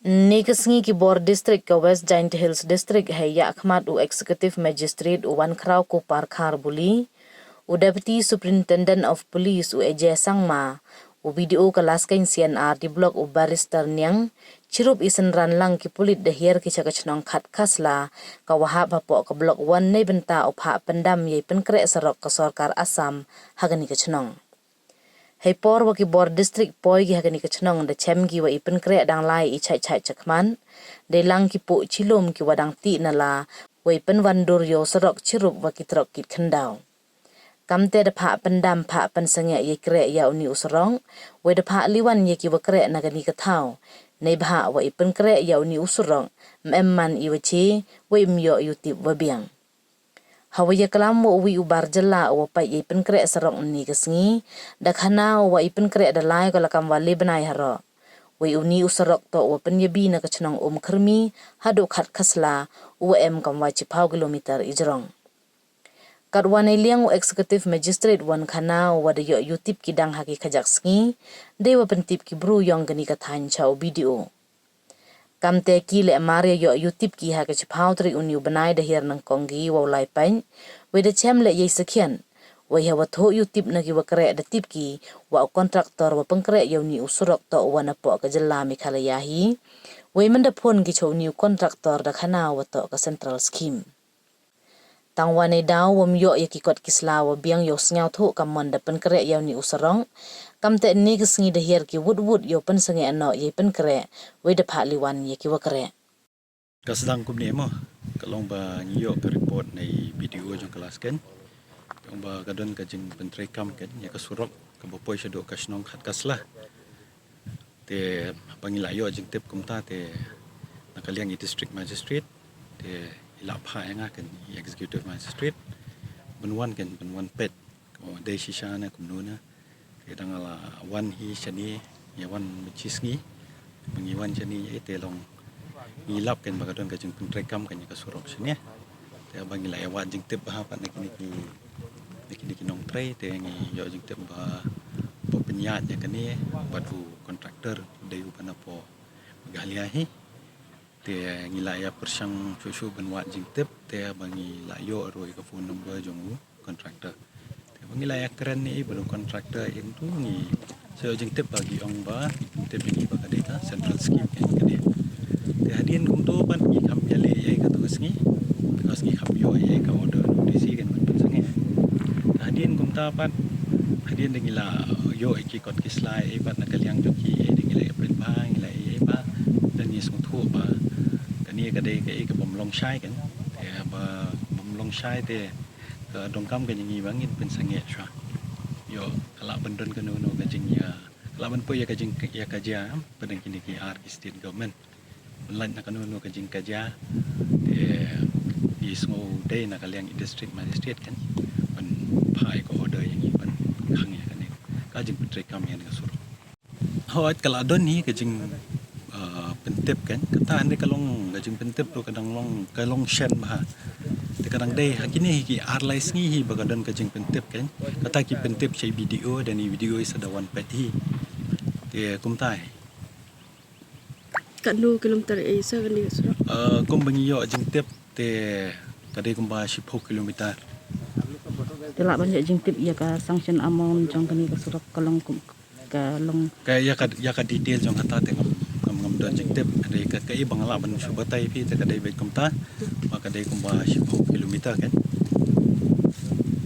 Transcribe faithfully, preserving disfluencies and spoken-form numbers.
Ynne ka sngi ki bor district ka West Jaintia Hills District ha ïa khmat u Executive Magistrate u Wankhraw Kupar Kharbuli, u Deputy Superintendent of Police u Ajay Sangma, u B D O ka Laskeiñ C&RD Block u Barrister Niang, chirup i synran lang ki pulit da hiar ki sha ka chnong Khatkhasla, ka wa hap hapoh ka Block One neibynta u phah pyndam ïa i pynkreh surok ka sorkar Assam ha kane ka chnong. Hei por wa ki bor district poi ki ha kane ka chnong da chem ki wa i pynkreh dang lai i chait chait chakhmat, dei lang ki puh chilum ki wa dang tih na la, wa i pynwandur ïa u surok chirup wa ki trok kit khyndaw. Kamte da phah pyndam phah pynsangeh ïa i kreh ïa uni u surok, wa da phah liwan ïa ki wa kreh na kane ka thaw, neibhah wa i pynkreh ïa uni u surok, ym em man i wa che, wa ym ïoh ïa u tip wa biang. Ha wa ïa klam wa uwi u bar jylla u wa pait ïa i pynkreh surok ynne ka sngi, da khana u wa i pynkreh da lai ka la kam wa le bnai haroh. Wa uni u surok toh wa pynïabi na ka chnong Umkyrmi, haduh Khatkhasla, u wa em kam wa chiphaw kilometer i jrong. Katwa neiliang u Executive Magistrate Wankhraw u wa da ïoh ïa u tip ki dang ha ki khajak sngi, dei wa pyntip ki bru yong kane ka thaiñ cha u B D O. Kamte ki leh mar ïa ïoh ïa u tip ki ha ka chiphaw tarik uni u bnai da hiar nangkong ki wa u lai paiñ, wa da chem leh ïa i sakhian. Wa ha wa thoh ïa u tip na ki wa kreh da tip ki, wa u kontraktor wa pynkreh ïa uni u surok toh wa na poh ka jylla Meghalaya hi. Wa mynda phone ki cha uni u kontraktor da khana wa toh ka central scheme. Tang wa neidaw wa ym ïoh ïa ki kot ki sla wa biang ïa u sngewthuh ka mon da pynkreh ïa uni u surok. Kamte ynne ka sngi da hiar ki wut wut ïa u pynsangeh noh ïa i pynkreh, wa da phah liwan ïa ki wa kreh. Ka sdang kumne mo, ka long ba ngi ïoh ka report na i B D O jong ka Laskeiñ. Ka long ba ka don ka jingpyntreikam ka ïa ka surok, ka ba poi shaduh ka chnong Khatkhasla. Te ba ngi la ïoh jingtip kumta te na ka liang i district magistrate, te i la phah ïa nga kan i executive magistrate, ban wan kan ban wan peit, ko dei shisha ne kumno ne. Te dang la wan hi shane, ïa wan mynchi sngi, ba ngi wan shane ïa te long ngi lap kan ba ka don ka jingpyntreikam kan ïa ka surok shane. Te ba ngi la ïa wad jingtip ba ha pat na kine ki, na kine ki nongtrei, te ngi ïoh jingtip ba, ba pynïaid ïa kane bad u kontraktor dei u ba na poh Meghalaya hi. Te ngi la ïa pyrshang shuh shuh ban wad jingtip, te ba ngi la ïoh ruh ïa ka phone number jong u kontraktor. Te ba ngi la ïa kren ïa i bad u kontraktor ïa ngi, sa ïoh jingtip ba ki ong ba, ki pyntip ïa ngi ba ka dei ka central scheme ka dei. Te hadien kumto pat ngi kham ïaleh ïa i kato ka sngi, ka sngi kham ïoh ïa i ka order notice kan ban pynsangeh. Te hadien kumta pat, hadien da ngi la ïoh ïa ki kot ki sla ïa i pat na ka liang jong ki, ïa i da ngi la ïa pynbha, ngi la ïa i pat, da ngi sngewthuh ba kane ka dei ka i ka bym long shai kan. Te ba bym long shai te ka donkam ka jong ngi ba ngin pynsangeh shuwa. Ïoh, ka lah ban don kano kano ka jingïa, ka lah ban poi ïa ka jing, ïa ka jia, pdeng kine ki ar ki state government. Ban lait na kano kano ka jingkajia, te i sngew dei na ka liang i district magistrate kan, ban phah ïa ka order ïa ngi ban khang ïa kane ka jingpyntreikam ïa ka surok. Hooid, ka la don hi ka jing, ah, pyntip kan. Kata hynrei ka long ka jingpyntip ruh ka dang long, ka long shen bha. Te ka dang dei ha kine hi ki ar lai sngi hi ba ka don ka jingpyntip kan. Kata ki pyntip cha i B D O, da i B D O i sa da wan peit hi. Te kumta hi. Katno kilometer i sa kane ka surok? Ah, kum ba ngi ïoh jingtip te ka dei kumba shiphew kilometer. Te lah ban ïoh jingtip ïa ka sanction amount jong kane ka surok ka long kum, ka long. Ka ïa ka, ïa ka detail jong kata te ngam, ngam, ngam don jingtip. Ka dei ka, ka i ba nga lah ban shu batai phi te ka dei beit kumta. Ba ka dei kumba shiphew kilometer kan.